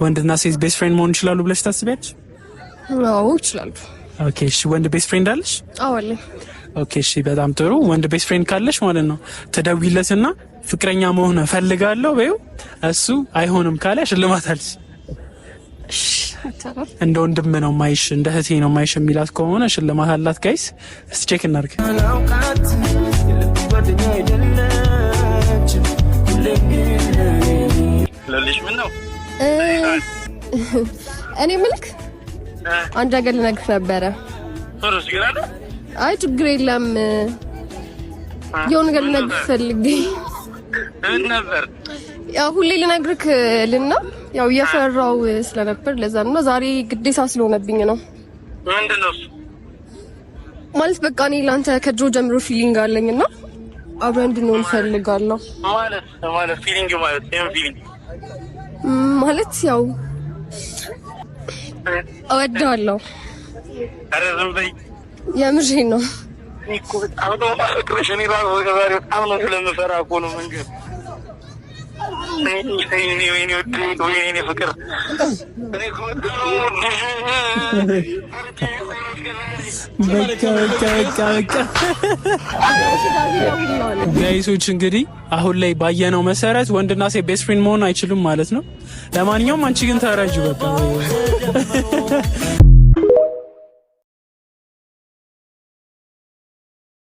ወንድና ሴት best friend መሆን ይችላሉ ብለሽ ታስቢያለሽ? አዎ፣ ይችላሉ። Okay እሺ፣ ወንድ best friend አለሽ? አዎ፣ አለኝ። Okay እሺ፣ በጣም ጥሩ። ወንድ best friend ካለሽ ማለት ነው ትደውይለትና ፍቅረኛ መሆን እፈልጋለሁ በይው። እሱ አይሆንም ካለ ሽልማት አለሽ። ይቻላል። እንደ ወንድም ነው ማይሽ፣ እንደ እህቴ ነው ማይሽ የሚላት ከሆነ ሽልማት አላት። Guys፣ እስቲ check እናድርግ። ላውቃት የልብ ጓደኛ አይደለችም ሁሌም ግን ለልሽ ምን ነው? እኔ ምልክ አንድ ነገር ልነግርህ ነበረ። ቶሎ ችግር አለ? አይ፣ ችግር የለም። የሆነ ነገር ልነግርህ ፈልጌ። ምን ነበር? ያው ሁሌ ልነግርህ ልና ያው እየፈራው ስለነበር ለዛ ነው። ዛሬ ግዴታ ስለሆነብኝ ነው። ምንድን ነው እሱ? ማለት በቃ እኔ ለአንተ ከድሮ ጀምሮ feeling አለኝ እና አብረን እንድንሆን ፈልጋለሁ። ማለት feeling ማለት የምን feeling? ማለት ያው እወድሃለሁ። ኧረ ዝም በይ። የምሬን ነው። እኔ እኮ በጣም ነው የማፈቅርሽ። እኔ እራሱ ከዛሬ በጣም ነው ስለምፈራ እኮ ነው መንገድ። ወይኔ ወይኔ ወይኔ ወይኔ ፍቅር፣ እኔ እኮ በጣም ነው የምወድሽ። በቃ በቃ በቃ በቃ። Guys ኦች፣ እንግዲህ አሁን ላይ ባየነው መሰረት ወንድና ሴት best friend መሆን አይችሉም ማለት ነው። ለማንኛውም አንቺ ግን ተረጁ በቃ።